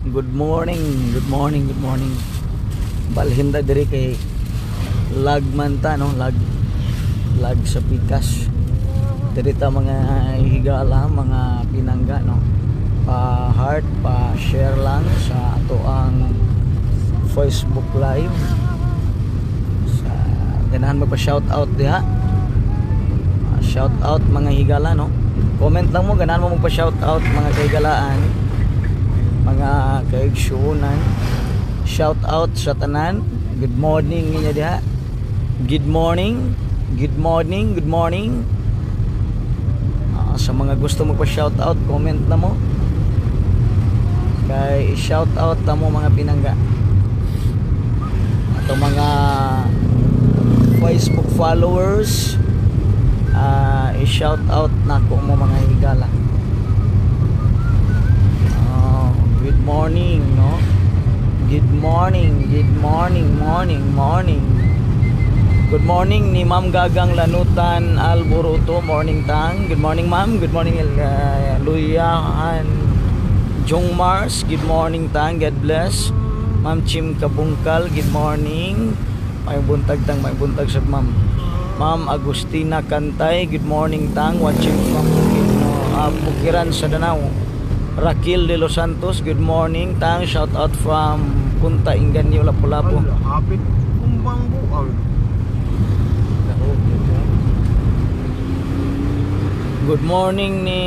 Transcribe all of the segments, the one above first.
Good morning, good morning, good morning. Balhin ta diri kay lag man ta, no, lag lag sa pikas. Diri ta, mga higala, mga pinangga, no. Pa heart, pa share lang sa ato ang Facebook Live. Sa ganahan magpa shout out diha. Shout out, mga higala, no. Comment lang mo ganahan mo magpa shout out, mga kahigalaan, mga kaigsuonan. Shout out sa tanan. Good morning ninyo diha. Good morning. Good morning, good morning. Sa mga gusto magpa shout out, comment na mo. Kay shout out ta mo, mga pinangga. Ato mga Facebook followers, i-shout out nako mo, mga higala. Oh, good morning, no? Good morning, good morning, morning, morning. Good morning ni Ma'am Gagang Lanutan Alboruto, morning tang. Good morning, ma'am. Good morning, Luyahan Jong Mars. Good morning tang. God bless. Ma'am Chim Kabungkal, good morning. May buntag tang, may buntag sa ma'am. Ma'am Agustina Kantay, good morning tang. Watching from Bukidnon, Bukiran sa Danao. Raquel de los Santos, good morning tang. Shout out from Punta Inganyo, Lapu-Lapu. Ala, hapit kumbang buang. Good morning ni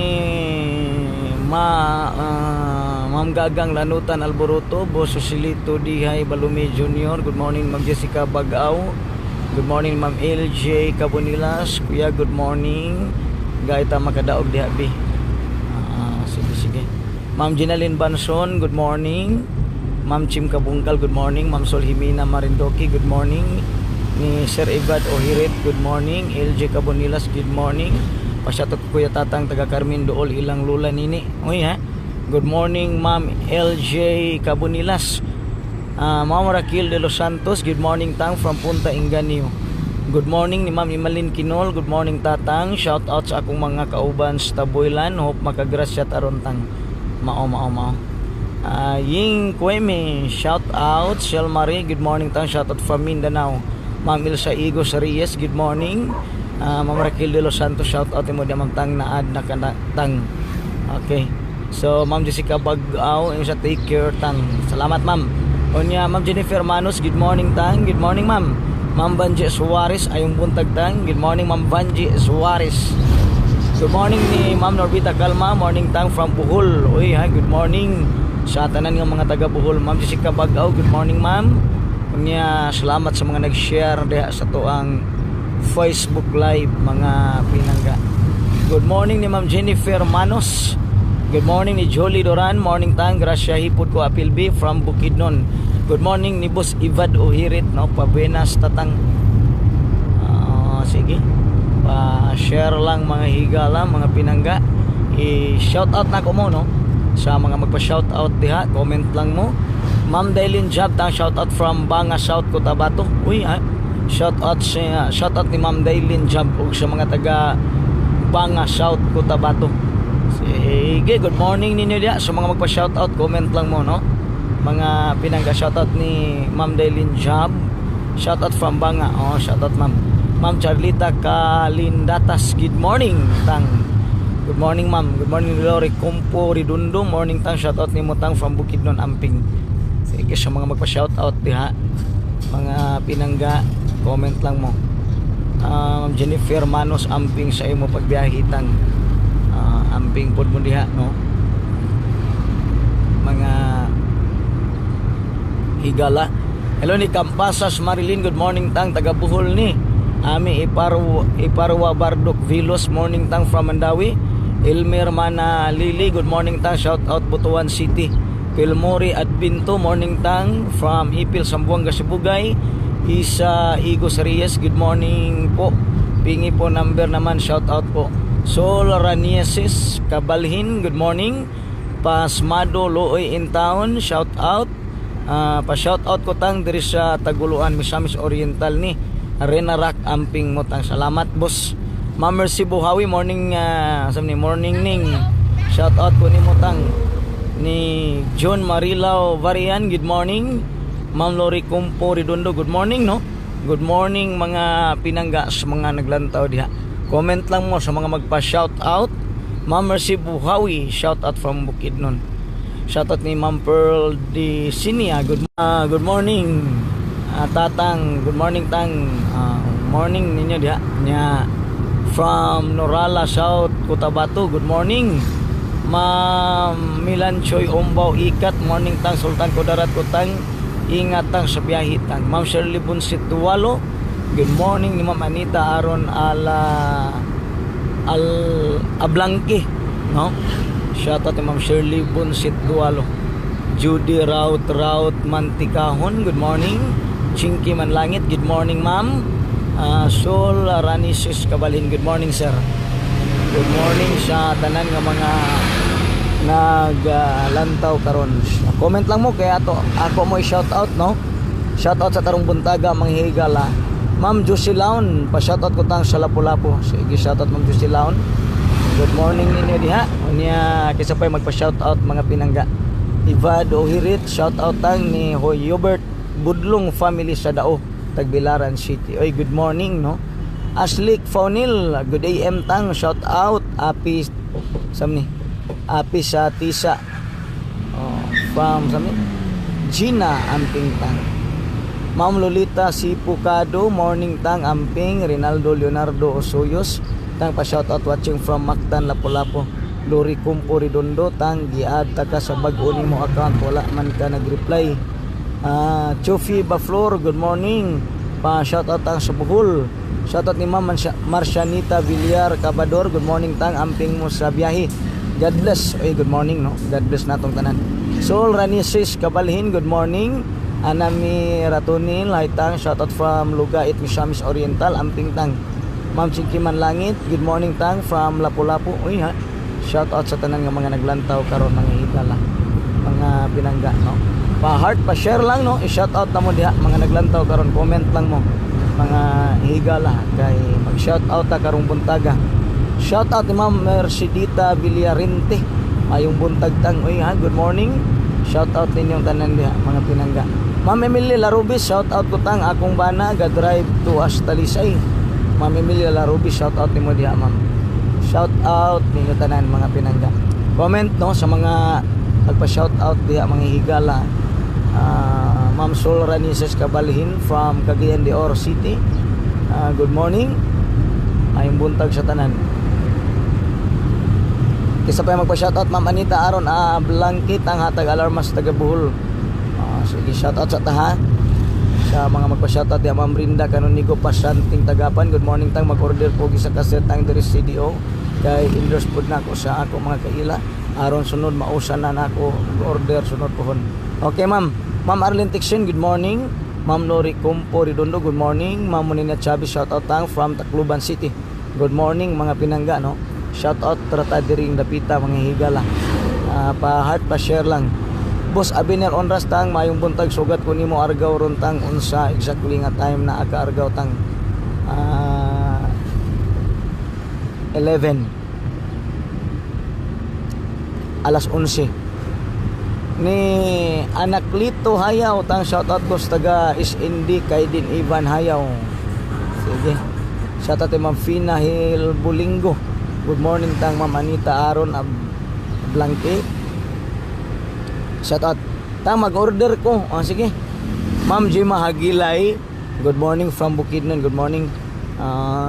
Ma'am Gagang Lanutan Alboroto, Boss Susilito Dihay Balumi Jr. Good morning, Ma'am Jessica Bagao. Good morning, Ma'am LJ Cabonilas. Kuya, good morning. Gaita makadaog diha bi. Sige sige. Ma'am Ginalyn Banson, good morning. Ma'am Chim Kabungkal, good morning. Ma'am Sol Jimena Marindoki, good morning. Ni Sir Ibad Ohirit, good morning. LJ Cabonilas, good morning. Pa-shoutout Kuya Tatang taga Carmen Dool ilang lula nini. Uy ha. Good morning, Ma'am LJ Cabonilas. Ma'am Raquel de los Santos, good morning tang from Punta Inganyo. Good morning ni Ma'am Imalin Kinol, good morning tatang. Shout out sa akong mga kauban sa Taboylan. Hope makagrasya taron tang. Mao mao mao. Ying Kweme, shout out. Shell Marie, good morning tang. Shout out from Mindanao. Ma'am Ilsa Igos Reyes, good morning. Ma'am Raquel de los Santos, shout out mo di Ma'am tang naad na kana tang. Okay. So, Ma'am Jessica Bagao, yung sa take care tang. Salamat, ma'am. Unya, Ma'am Jennifer Manos, good morning tang. Good morning, ma'am. Ma'am Vanji Suarez, ayong buntag tang. Good morning, Ma'am Vanji Suarez. Good morning ni Ma'am Norbita Kalma, morning tang from Bohol. Uy, ha, good morning sa tanan nga mga taga Bohol. Ma'am Jessica Bagao, good morning, ma'am. Unya, salamat sa mga nag-share diha sa tuang Facebook Live, mga pinangga. Good morning ni Ma'am Jennifer Manos. Good morning ni Jolie Doran. Morning tang. Gracia hipod ko Apil B from Bukidnon. Good morning ni Boss Ivad Ohirit, no. Pabuenas tatang. Sige. Pa-share lang, mga higala, mga pinangga. I-shout out na ko mo, no. Sa mga magpa-shout out diha, comment lang mo. Ma'am Dailin Job tang, shout out from Banga South Cotabato. Uy, ha. Shout out ni Ma'am Dailin Job ug sa mga taga Banga South Cotabato. Sige, good morning ninyo diha. Sa mga magpa-shout out, comment lang mo, no. Mga pinangga, shout out ni Ma'am Dailin Job. Shout out from Banga. Oh, shout out, ma'am. Ma'am Charlita Kalindatas, good morning tang. Good morning, ma'am. Good morning, Lori Kumpo Redondo. Morning tang, shout out nimo tang from Bukidnon Amping. Sige, sa mga magpa-shout out diha, mga pinangga, comment lang mo. Ma'am Jennifer Manos, amping sa imo pagbiyahe tang. Amping pod mo diha, no. Mga higala. Hello ni Campasas Marilyn, good morning tang, taga Bohol ni. Ami Iparwa, Iparwa Bardok Vilos, morning tang from Mandawi. Elmer Mana Lili, good morning tang, shout out Butuan City. Pilmori Adbinto, morning tang from Ipil, Zamboanga, Sibugay. Isa Igos Reyes, good morning po. Pingi po number naman, shout out po. Sol Ranieses Kabalhin, good morning. Pasmado Looy in town, shout out. Pa shout out ko tang diri sa Taguluan, Misamis Oriental ni Rena Rock, amping mo tang. Salamat, boss. Ma'am Mercy Buhawi, morning, ni morning ning. Shout out ko nimo tang ni John Marilao Varian, good morning. Ma'am Lori Kumpo Redondo, good morning, no? Good morning, mga pinangga, sa mga naglantaw diha. Comment lang mo sa mga magpa-shout out. Ma'am Mercy Buhawi, shout out from Bukidnon. Shout out ni Ma'am Pearl Di Sinia. Good morning. Tatang, good morning, Tang. Morning ninyo diha. Nya from Norala, South Cotabato. Good morning. Ma'am Milan Choi Ombaw Ikat, morning, Tang. Sultan Kudarat Kutang. Ingat, Tang, sa biyahe, Tang. Ma'am Shirley Bunsit Duwalo. Good morning ni Ma'am Anita Aron Ala Al Ablanque, no? Shout out ni Ma'am Shirley Bunsit Duwalo. Judy Raut Raut Mantikahon, good morning. Chinky Manlangit, good morning, ma'am. Sol Ranisis Kabalhin, good morning, sir. Good morning sa tanan nga mga naglantaw karon. Comment lang mo kaya ato ako mo i-shout out, no? Shout out sa tarong buntaga, mga higala. Ma'am Josie Laon, pa shout out ko, Tang, sa Lapu-Lapu. Sige, shout out, Ma'am Josie Laon. Good morning ninyo diha. Unya kaysa pa magpa shout out, mga pinangga. Ivad Ohirit, shout out, Tang, ni Hoy Hubert Budlong family sa Dao, Tagbilaran City. Oy, good morning, no? Aslik Faunil, good AM, Tang, shout out Api samni. Api sa Tisa. Oh, from samni. Gina Amping, Tang. Ma'am Lolita Sipukado, morning, Tang, Amping. Rinaldo Leonardo Osuyos, Tang, pa shout out, watching from Mactan, Lapu-Lapu. Lori Kumpo Redondo, Tang, giad ta ka sa bag-o nimo account, wala man ka nag-reply. Chofi Baflor, good morning. Pa shout out, Tang, sa Bohol. Shout out ni Ma'am Marcianita Villar Cabador, good morning, Tang, amping mo sa biyahe. God bless. Oy, good morning, no. God bless natong tanan. Sol Ranisis Kabalhin, good morning. Anami Ratunil, hi, Tang, shout out from Lugait, Misamis Oriental, amping, Tang. Ma'am Chinky Manlangit, good morning, Tang, from Lapu-Lapu. Uy ha. Shout out sa tanan nga mga naglantaw karon, mga higala, mga pinangga, no. Pa heart, pa share lang, no. I-shout out na mo diha mga naglantaw karon, comment lang mo, mga higala, kay mag shout out ta karong buntaga. Shout out ni Ma'am Mercedita Villarente. Mayong buntag, Tang. Uy ha, good morning. Shout out ninyong tanan diha, mga pinangga. Ma'am Emily Larubis, shout out ko, Tang, akong bana ga drive to Talisay. Ma'am Emilia Larubis, shout out nimo diha, ma'am. Shout out ninyo tanan, mga pinangga. Comment, no, sa mga nagpa-shout out diha, mga higala. Ma'am Sol Ranises Kabalhin from Cagayan de Oro City. Good morning. Ayong buntag sa tanan. Kisa pa yung magpa-shoutout, Ma'am Anita Aron Blanquit ang hatag alarmas taga Bohol. Sige, shoutout sa taha. Sa mga magpa-shoutout ya, Ma'am Rinda Kanonigo Pasanting Tagapan. Good morning, Tang, mag-order po sa kaset ang diri CDO kay endorse pod nako sa ako mga kaila. Aron sunod mausa na nako order sunod pohon. Okay, ma'am. Ma'am Arlene Tixon, good morning. Ma'am Lori Kumpo Redondo, good morning. Ma'am Monina Chavez, shoutout, Tang, from Tacloban City. Good morning, mga pinangga, no. Shout out trata diring dapita, mga higala. Pa heart, pa share lang. Boss Abiner Onras, Tang, mayong buntag, sugat ko nimo Argao ron, Tang, unsa exactly nga time na aka Argao, Tang? 11, alas 11 ni Anaklito Hayaw, Tang, shout out ko sa taga SND kay din Ivan Hayaw. Sige, shout out kay Ma'am Fina Hill Bulingo. Good morning, Tang. Ma'am Anita Aron Blanque, shout out, Tang, mag-order ko. Oh, sige. Ma'am Jima Hagilay, good morning from Bukidnon. Good morning.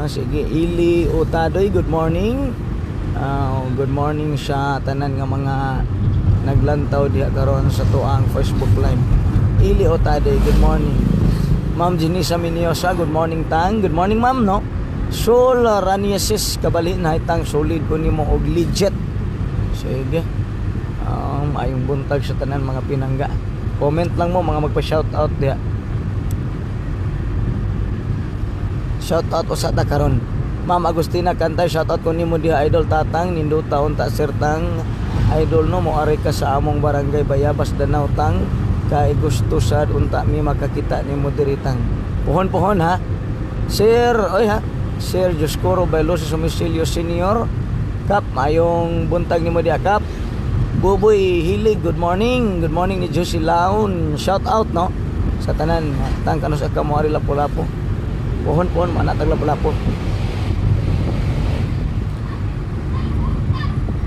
Sige, Ili Utadoy, good morning. Good morning sa tanan nga mga naglantaw diha karon sa tuang Facebook Live. Ili Otadoy, good morning. Ma'am Jenisa Miniosa, good morning, Tang. Good morning, ma'am, no. Sol Ranieses Kabalin, hi, Tang, solid ko nimo og legit. Sige. Ayong buntag sa tanan, mga pinangga. Comment lang mo mga magpa-shout out diha. Shout out usa ta karon. Ma'am Agustina Kantay, shout out ko nimo diha, Idol Tatang, nindota unta sir, Tang, idol, no, mo ari ka sa among barangay Bayabas, Danau, Tang, kay gusto sad unta mi makakita nimo diri, Tang. Puhon-puhon ha. Sir, oy ha. Sir Dioscoro Bailoso Sumisilio Senior. Kap, mayong buntag nimo diha, Kap. Buboy Hilig, good morning. Good morning ni Josie Laon. Shout out, no? Sa tanan, tang kanus ka mo ari Lapu-Lapu. Pohon-pohon mana tag Lapu-Lapu.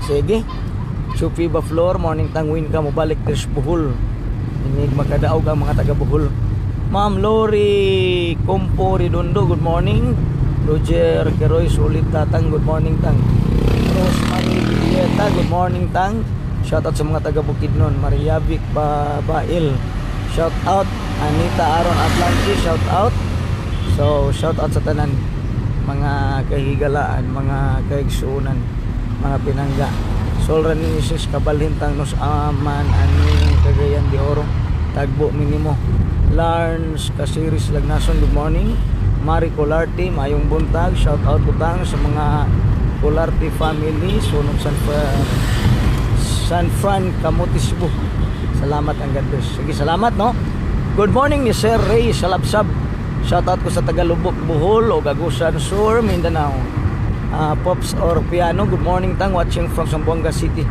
Sige. Chupi ba Flor, morning tang win ka mo balik diri sa Bohol. Inig makadaog ang mga taga Bohol. Ma'am Lori Compo Redondo, good morning. Roger Keroy Sulit Tatang, good morning tang. Rosemary Villeta, good morning tang. Shout out sa mga taga Bukidnon. Mariavic Babail, shout out. Anita Aron Atlanti, shout out. So shout out sa tanan mga kahigalaan, mga kaigsuonan, mga pinangga. Sol Ranisis Kabalhintang nos aman ani Cagayan de Oro, Tagbo minimo. Lars Casiris Lagnason, good morning. Mari Colarte, mayong buntag. Shout out utang sa mga Colarte family, sunog San Fran Camotes, Cebu. Salamat ang God bless. Sige, salamat, no. Good morning ni Sir Ray Salabsab. Shout out ko sa Tagalubok, Bohol o Agusan Sur, Mindanao. Pops or Piano, good morning tang, watching from Zamboanga City.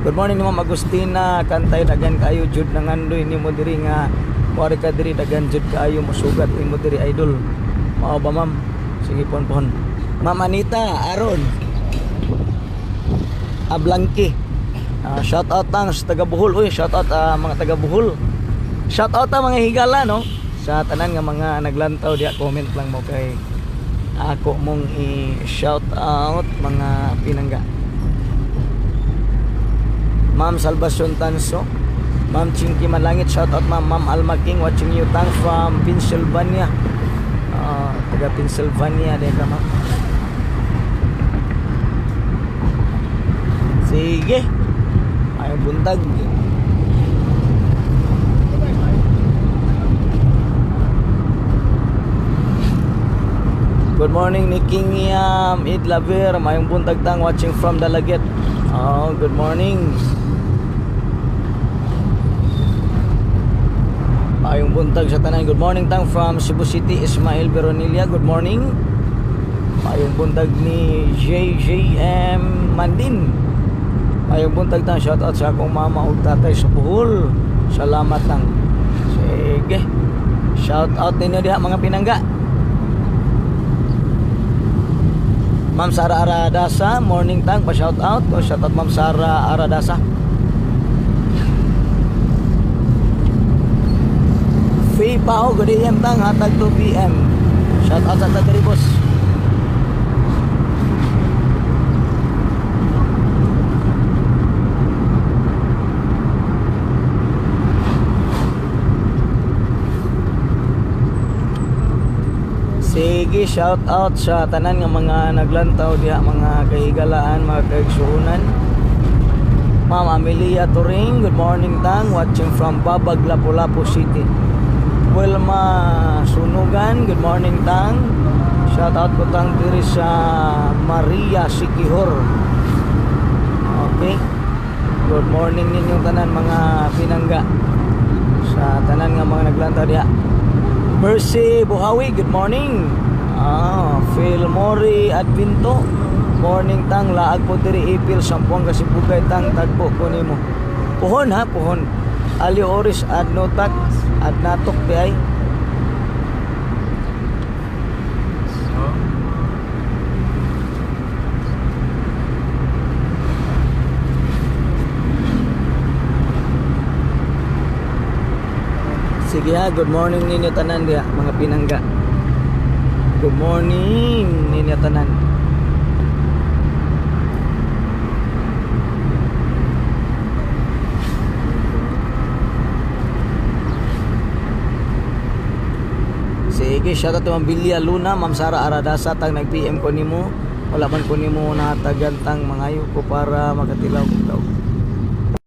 Good morning ni Ma'am Agustina Kantay, dagan kayo jud nangandoy nimo diri nga wari ka diri, dagan jud kaayo mosugat nimo diri, idol. Mao ba, ma'am? Sige, pon pon. Ma'am Anita Aron Ablangki. Shout out tang sa taga Bohol. Uy, shout out mga taga Bohol. Shout out ang mga higala, no? Sa tanan nga mga naglantaw diha, comment lang mo kay ako mong i-shout out mga pinangga. Ma'am Salvacion Tanso, Ma'am Chinky Malangit, shout out ma'am. Ma'am Alma King, watching you tang from Pennsylvania. Taga Pennsylvania din ka, ma'am. Sige. Ay buntag. Good morning ni King Yam Idlaver, mayong buntag tang, watching from Dalaguete. Oh, good morning. Mayong buntag sa tanan. Good morning tang from Cebu City, Ismail Veronilla. Good morning. Mayong buntag ni JJM Mandin. Mayong buntag tang, shout out sa akong mama ug tatay sa Bohol. Salamat tang. Sige. Shout out ninyo diha mga pinangga. Ma'am Sara Aradasa, morning tang, pa shout out. O, shout out Ma'am Sara Aradasa. Faye Pao, good AM tang, hatag 2 PM. Shout out sa Tagaribos. Sige, shout out sa tanan nga mga naglantaw diha, mga kahigalaan, mga kaigsuonan. Ma'am Amelia Turing, good morning tang, watching from Babag, Lapu-Lapu City. Wilma Sunugan, good morning tang. Shout out ko tang diri sa Maria Sikihor. Okay. Good morning ninyong tanan mga pinangga. Sa tanan nga mga naglantaw diha. Mercy Buhawi, good morning. Phil Mori Advinto, morning tang, laag po diri ipil Sambuanga Sibugay tang, tagpo ko nimo. Puhon ha, puhon. Ali Oris Adnotak, Adnatok di ay. Sige ha, good morning ninyo tanan diha mga pinangga. Good morning ninyo tanan. Sige, shout out to Ma'am Bilia Luna, Ma'am Sara Aradasa, tang nag-PM ko nimo. Wala man ko nimo natagantang mangayo ko para makatilaw ko daw.